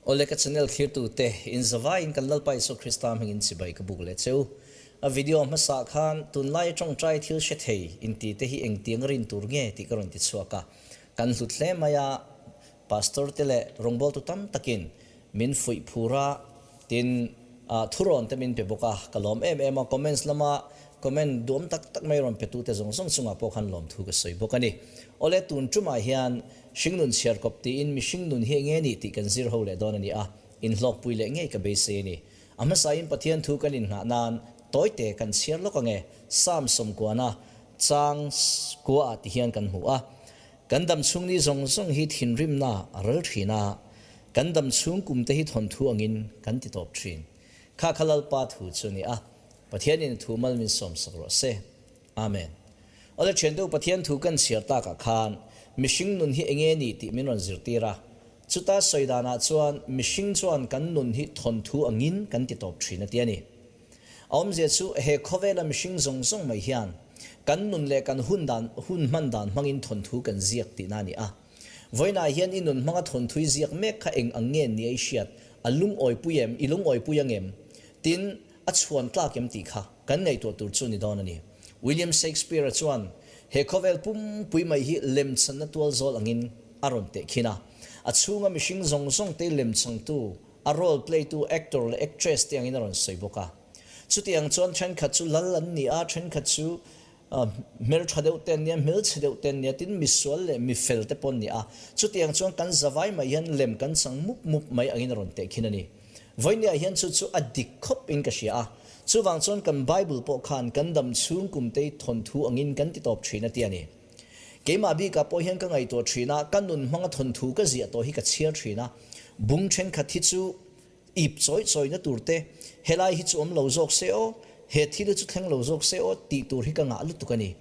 Awle ka channel thlirtu te in zavai in kan Lalpa Isua Krista hming in chibai ka buk leh cheu. A video hmasa khan tunlai tawngtai thil hre thei in ti te hi engtiang rin tur nge tih ka rawn ti chhuak a. Kan hlut hle mai a, Pastor te leh rawngbawltu tam takin min fuih phur a, tin thurawn te min pe bawk a, ka lawm em em a, comments lama comment duam tak tak mai rawn petu te zawng zawng chungah pawh khan lawmthu ka sawi bawk a ni. Awle tun tumah hian Hringnun chhiar kawp tiin mihring nun hi enge ni tih kan zir ho leh dawn a ni a, inhlawkpui leh ngei ka beisei a ni. A hmasain Pathian thu kan inngah nan tawite kan chhiar lawk ange, Psalm sawmkuana chang kuaah ti hian kan hmu a, Kan dam chhung ni zawng zawng hi thinrimna a ral thin a, kan dam chhung kum te hi thawnthu angin kan ti tawp thin. Kha kha Lalpa thu chu a ni a, Pathianin thu mal min sawmsak rawh se. Amen. Awle thian deuh Pathian thu kan chhiar takah khan mihring nun hi enge ni tih min rawn zirtir a, chuta sawi danah chuan mihring chuan kan nun hi thawnthu angin kan ti tawp thin a ti a ni. A awmzia chu he khawvela mihring zawng zawng mai hian kan nun leh kan hun dan hun hman dan hmangin thawnthu kan ziak tihna a ni a. Vawiinah hian i nun hmanga thawnthu i ziak mek kha eng ang nge nia i hriat? A lungawipui em? I lungawipui angem? Tin, A chhuan tlak em tih kha kan ngaihtuah tur chu ni dawn a ni. William Shakespeare-a chuan he khawvel pumpui mai hi lemchanna tual zawl angin a rawn tehkhin a. A chhunga mihring zawng zawng te lemchangtu, a role play-tu actor leh actress te angin a rawn sawi bawk a. Chutiang chuan thenkhat chu lal an ni a, thenkhat chu hmeltha deuh te an nia, hmelchhe deuh te an nia, tin misual leh mifel te pawh an ni a. Chutiang chuan kan zavai mai hian lem kan chang mup mup mai angin a rawn tehkhin a ni. Vawinia hian chu chu a dik khawp in ka hria a. Chuvang chuan kan Bible pawh khan kan dam chhung kum te thawnthu angin kan ti tawp thin a ti a ni. Keimah bikah pawh hian ka ngaihtuah thin a, ka nun hmanga thawnthu ka ziah tawh hi ka chhiar thin a. Bung thenkhat hi chu ip chawi chawina tur te, helai hi chu awm lo zawk se aw, he thil hi chu thleng lo zawk se aw tih tur hi ka ngah lutuk a ni.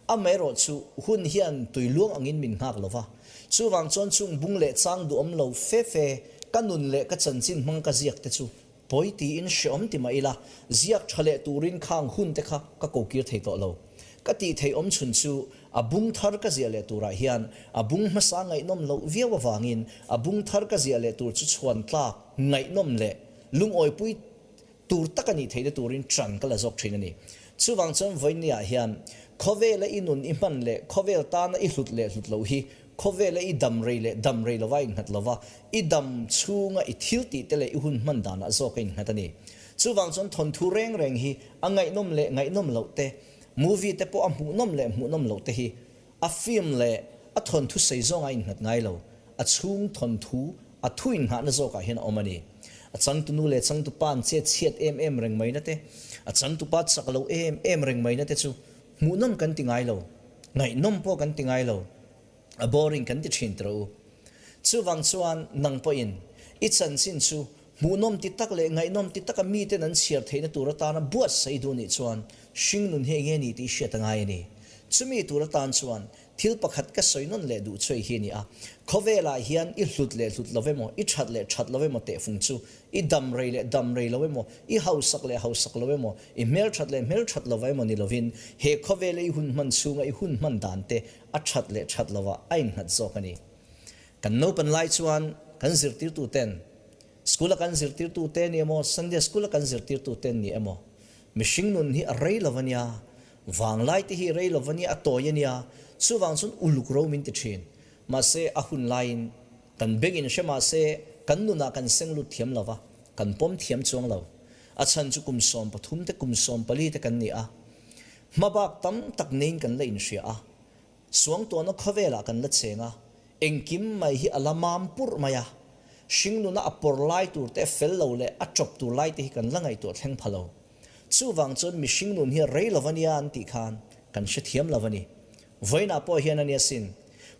Amaherawh chu hun hian tui luang angin min nghak lo va, chuvang chuan chung bung leh chang duhawm lo fe fe ka nun leh ka chanchin hmang ka ziak te chu pawi tiin hreawm ti mah ila, ziak tha leh turin khang hun te kha ka kokir thei tawh lo. Ka tih theih awm chhun chu a bung thar ka ziah leh turah hian a bung hmasa ngaihnawm loh viau avangin a bung thar ka ziah leh tur chu chhuan tlak ngaihnawm leh lungawipui tur tak a nih theihna turin ṭan ka la zawk ṭhin a ni. Chuvang chuan vawinia hian khawvela i nun i hman leh khawvel tana i hlut leh hlut loh hi khawvela i dam rei leh dam rei lova innghat lova, i dam chhunga i thil tih te leh i hun hman danah zawk a innghat a ni. Chuvang chuan thawnthu reng reng hi a ngaihnawm leh ngaihnawm loh te, movie te pawh a hmuhnawm leh hmuhnawm loh te hi A film leh a thawnthu sei zawng a innghat ngai lo, a chhung thawnthu, a thu innghahna zawkah hian a awm a ni. A changtunu leh changtupa an chet chhiat em em reng maina te, a changtupa chak lo em em reng maina te chu hmuhnawm kan ti ngai lo, ngaihnawm pawh kan ti ngai lo, a boring kan ti thin tawh u. Chuvang chuan nang pawhin i chanchin chu hmuhnawm ti tak leh ngaihnawm ti taka miten an chhiar theihna tur atana buatsaih duh nih chuan hringnun hi enge ni tih hriat a ngai a ni. Chumi tur atan chuan thil pakhat ka sawi nawn leh duh chuai hi a ni a, khawvelah hian i hlut leh hlut lo emaw, i that leh that lo emaw tehfung chu, i dam rei leh dam rei lo emaw, i hausak leh hausak lo emaw, i hmelthat leh hmelthat lo emaw ni lovin he khawvela i hun hman chhunga i hun hman dan te a that leh that lovah a innghat zawk a ni. Kan naupan lai chuan kan zirtirtuten, school-a kan zirtirtute ni emaw, Sunday school-a kan zirtirtute ni emaw, mihring nun hi a rei lo a nia, vanglai te hi rei lo a nia, a tawi a nia, chuvang chuan uluk ro min ti thin. Mahse, a hun laiin kan bengin hre mahse, kan nunah kan seng lut thiam lo va, kan pawm thiam chuang lo. A chhan chu kum 13 te kum 14 te kan ni a, hmabak tam tak neiin kan la inhria a, Suangtuahna khawvelah kan la cheng a, engkim mai hi a la mam purh mai a. Hringnuna a pawr lai tur te, fel lo leh a chawp tur lai te hi kan la ngaihtuah thleng pha lo. Chuvang chuan mihring nun hi a rei lo ania an tih khan kan hrethiam lo a ni. Vawiinah pawh hian a nia sin,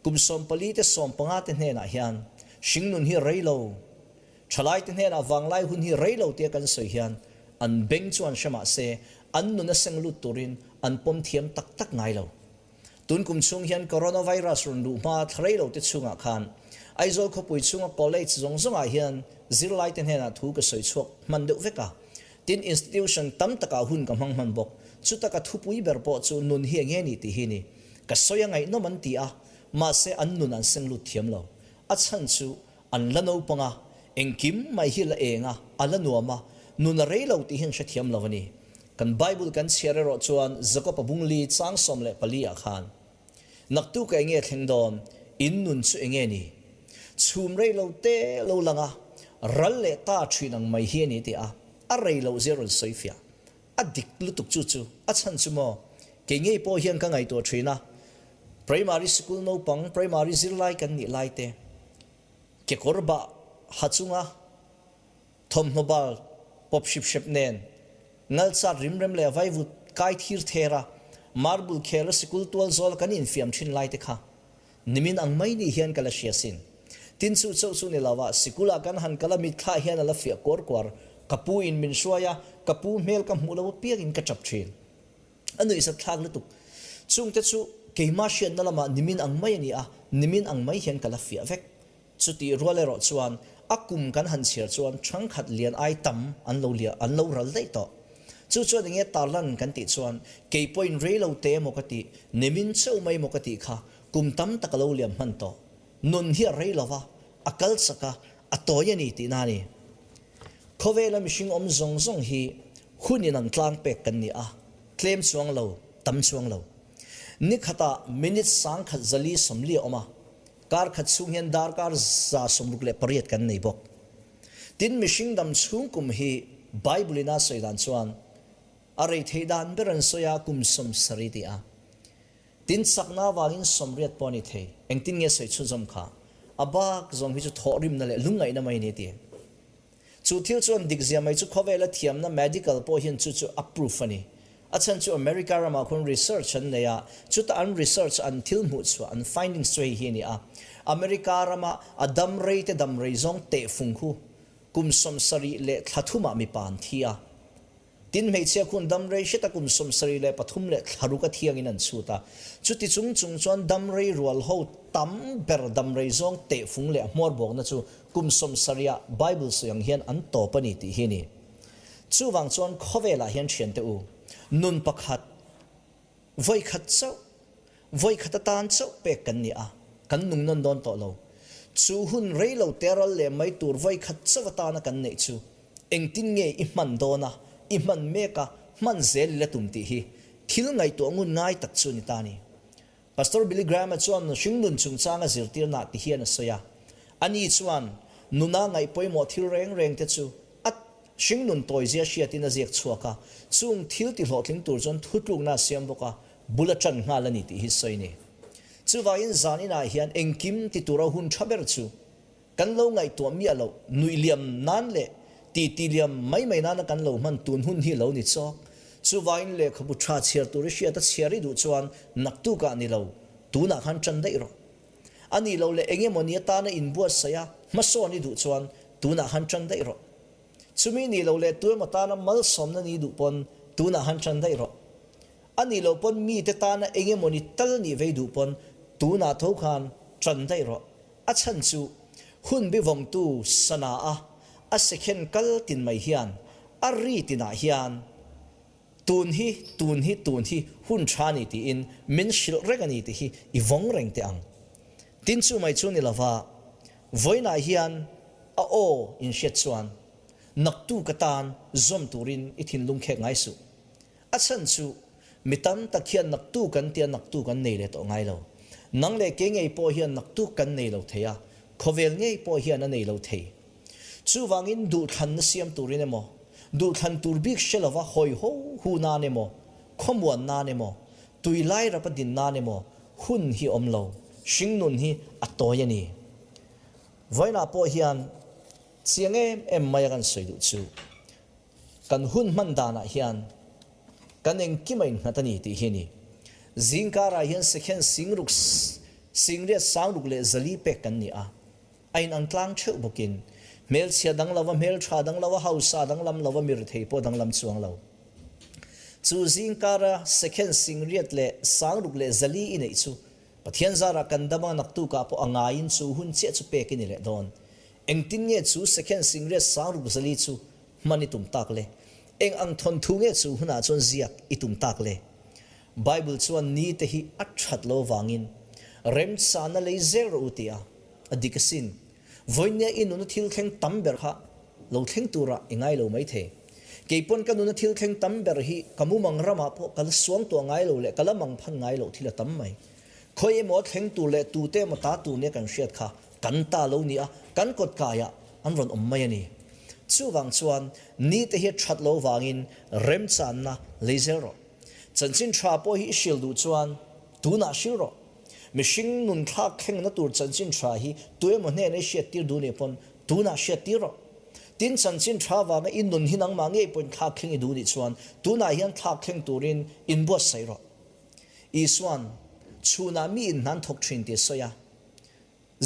kum 14 te 15 te hnenah hian hringnun hi a rei lo, thalai te hnenah vanglai hun hi rei lo tia kan sawi hian an beng chuan hre mah se an nun a seng lut turin an pawm thiam tak tak ngai lo. Tun kum chhung hian Coronavirus rawn luh hma thla rei lo te chhungah khan Aizawl khawpui chhunga college zawng zawngah hian zirlaite hnenah thu ka sawi chhuak hman deuh vek a. Tin, institution tam takah hun ka hmang hman bawk. Chuta ka thupui ber pawh chu nun hi enge ni tih hi ni. Ka sawi a ngaihnawm an ti a, mahse an nun an seng lut thiam lo. A chhan chu an la naupang a. Engkim mai hi la eng a, a la nuam a, nun a rei lo tih hi an hrethiam lo a ni. Kan Bible kan chhiar erawh chuan Jakob-a bungli chang 14 ah khan, Naktuka enge thleng dawn, in nun chu enge ni? Chhum rei lo te lo lang a, ral leh ta thin ang mai hi a ni tih a, a rei loh zia rawn sawi fiah. A dik lutuk chu chu, a chhan chu maw? Kei ngei pawh hian ka ngaihtuah thin a, Primary sikul naupang, primary zirlai kan nih lai te, Kekawr bah ha chunga thawmhnaw bal pawp hrip hrep nen, ngalchat rimrem leh vaivut kai thir ther a, marble khel a sikul tual zawl kan infiam thin lai te kha nimin ang mai ni hian ka la hria sin. Tin chu chauh chu ni lo a, sikul ah kan han kal a mitthla hian a la fiah kuar kuar, ka pu in min hruai a, ka pu hmel ka hmuh lo apiang in ka tap thin. A nuihzat thlak lutuk. Chungte chu keimah hriatna lamah nimin ang mai a ni a, nimin ang mai hian ka la fiah vek. Chutih rual erawh chuan a kum kan han chhiar chuan thangkhat lian ai tam an lo liah an lo ral daih tawh. Chu chuan enge tarlan kan tih chuan kei pawhin rei lo te emaw ka tih, nimin chauh mai emaw ka tih kha kum tam tak a lo liam hman tawh. Nun hi a rei lo va, a kal chak a, a tawi a ni tihna a ni. Khawvela mihring awm zawng zawng hi hun inang tlang pek kan ni a, tlem chuang lo, tam chuang lo. Ni khatah minute 1000 440 a awm a, kar khat chhung hian darkar 168 kan nei bawk. Tin, mihring dam chhung kum hi Bible in a sawi dan chuan a rei theih dan ber an sawi a, kum 70 ti a. Tin, chakna avangin 80 pawh a ni thei. Engtin nge sawi chhunzawm kha? A bak zawng hi chu thawhrimna leh lungngaihna mai a ni ti. Chu thil chuan dikzia mai chu khawvela thiamna medical pawh hian chu chu a proof a ni. A chhan chu America ramah khuan research an nei a, chuta an research an thil hmuh chhuah an findings chu hei hi a ni a. America rama a dam rei te dam rei zawng tehfung khu kum 70 leh thla thumah mipa an thi a. Tin, hmeichhia khun dam rei hret a kum 73 leh thla ruk a thiangin an chhut a. Chuti chung chung chuan dam rei rual ho tam ber dam rei zawng tehfung leh a hmuar bawkna chu kum 70 ah Bible sawi ang hian an tawp a ni tih hi a ni. Chuvang chuan khawvelah hian thiante u, nun pakhat, Vawikhat chauh, vawikhat atan chauh pek kan ni a, kan nung nawn dawn tawh lo. Chu hun rei lo te ral leh mai tur vawikhat chauh atana kan neih chu engtin nge i hman dawn a, i hman mek a, hman zel i la tum tih hi thil ngaihtuah ngun ngai tak chu a ni ta a ni. Pastor Billy Graham-a chuan hringnun chungchanga zirtirnaah ti hian a sawi a, ani chuan nuna ngaih pawimawh thil reng reng te chu a Hringnun tawizia hriatin a ziak chhuak a, chung thil ti hlawhtling tur chuan thutlukna a siam bawk a, bul a ṭan nghal a ni tih hi sawi ni. Chuvangin zan inah hian engkim ti tura hun ṭha ber chu kan lo ngaihtuah miah loh, nuih liam nan leh titi liam mai mai nana kan lo hman tun hun hi lo ni chawk. Chuvangin lehkhabu ṭha chhiar tur i hriat a chhiar i duh chuan naktukah ni lo, tunah khan ṭan daih rawh. A nih loh leh eng emaw ni atana inbuatsaih a, hmasawn i duh chuan tunah khan ṭan daih rawh. Chumi nih loh leh tu emaw tana malsawmna ni duh pawn tunah han ṭan daih rawh. A nih loh pawn mite tana eng emaw ni tal nih vei duh pawn tunah tho khan ṭan daih rawh. A chhan chu hun bivawngtu sana a a sekhen kal tin mai hian a ri tinah hian Tun hi, tun hi, tun hi hun tha a ni tiin min hrilh reng a ni tih hi i vawng reng teh ang. Tin chu mai chu ni lova, vawiinah hian a aw in hriat chuan naktuk atan zawm turin i thinlung khek ngai suh. A chhan chu mi tam tak hian naktuk an tia naktuk an nei leh tawh ngai lo. Nang leh kei ngei pawh hian naktuk kan nei lo thei a, khawvel ngei pawh hian a nei lo thei. Chuvangin duhthlanna siam turin emaw, duhthlan tur bik hre lova hawi ho hu nan emaw, khawmuan nan emaw, tui lai rapa din nan emaw hun hi awm lo, hringnun hi a tawi a ni. Vawiinah pawh hian chiang em em maia kan sawi duh chu kan hun hman danah hian kan engkim a innghat a ni tih hi a ni. Zingkarah hian sekhen singruk singriat sangruk leh zali pek kan ni a. A inang tlang theuh bawkin, hmelchhia dang lova, hmeltha dang lova, hausa danglam lova, mirthei pawh danglam chuang lo. Chu zingkara sekhen singriat leh sangruk leh zali i neih chu Pathian zarah kan dam a, naktukah pawh a ngaiin chu hun chiah chu pek i ni leh dawn. Engtin nge chu sekhen singriat sangruk zali chu hman i tum tak le? Eng ang thawnthu nge chu hunah chuan ziak i tum tak le? Bible chuan ni te hi a that lo vangin remchana lei zel rawh u ti a. A dik asin. Vawinia i nuna thil thleng tam ber kha lo thleng turah i ngai lo maithei. Kei pawn ka nuna thil thleng tam ber hi ka mumang ramah pawh ka la suang tuah ngai lo leh ka la mang phan ngai loh thil a tam mai. Khawi emaw thleng tur leh tute emaw ta tur nia kan hriat kha kan ta lo ni a, kan kawt kaiah an rawn awm mai a ni. Chuvang chuan nite hi a that lo vangin remchanna lei zel rawh. Chanchin tha pawh hi i hril duh chuan tunah hril rawh. Mihring nun thlak thlengna tur chanchin tha hi tuemaw hnena i hriattir duh nih pawn tunah hriattir rawh. Tin, chanchin tha vanga i nun hi nangmah ngei pawhin thlak thleng i duh nih chuan tunah hian thlak thleng turin inbuatsaih rawh. Isua'n, Chhunah mi in hna an thawk thin tih a sawi a,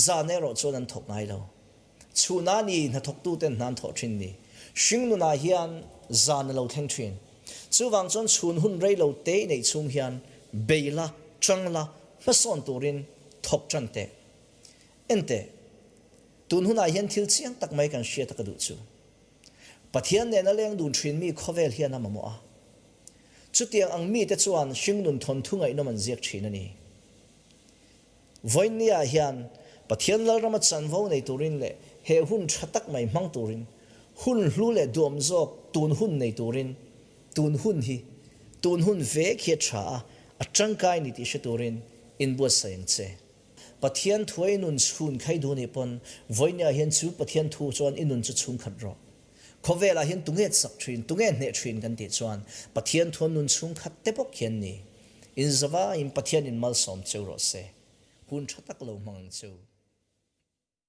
zan erawh chuan an thawk ngai lo. Chhunah ni hnathawktuten hna an thawh thin ni. Hringnunah hian zan a lo thleng thin. Chuvang chuan chhun hun rei lo te i neih chhung hian bei la, chang la, hmasawn turin thawk tan teh. Enteh, tun hunah hian thil chiang tak mai kan hriat a ka duh chu. Pathian nena leng dun thin mi khawvel hian a mamawh a. Chutiang ang mite chuan hringnun thawnthu ngaihnawm an ziak thin a ni. Vawiinniah hian Pathian Lalrama chanvo nei turin leh he hun tha tak mai hmang turin, hun hlu leh duam zawk tun hun nei turin, tun hun hi tun hun vek hi a tha a, a tangkai ni tih hre turin inbuatsaih ang che. Pathian thua i nun chhun khai duh nih pawn vawiinniah hian chu Pathian thu chuan i nun chu chhungkhat rawh. Khawvelah hian tunge chak thin, tunge hneh thin kan tih chuan Pathian thuan nun chhungkhat te bawk hian ni. Inzavaiin Pathianin malsawm cheu rawh se. Hun tha tak lo hmang ang cheu.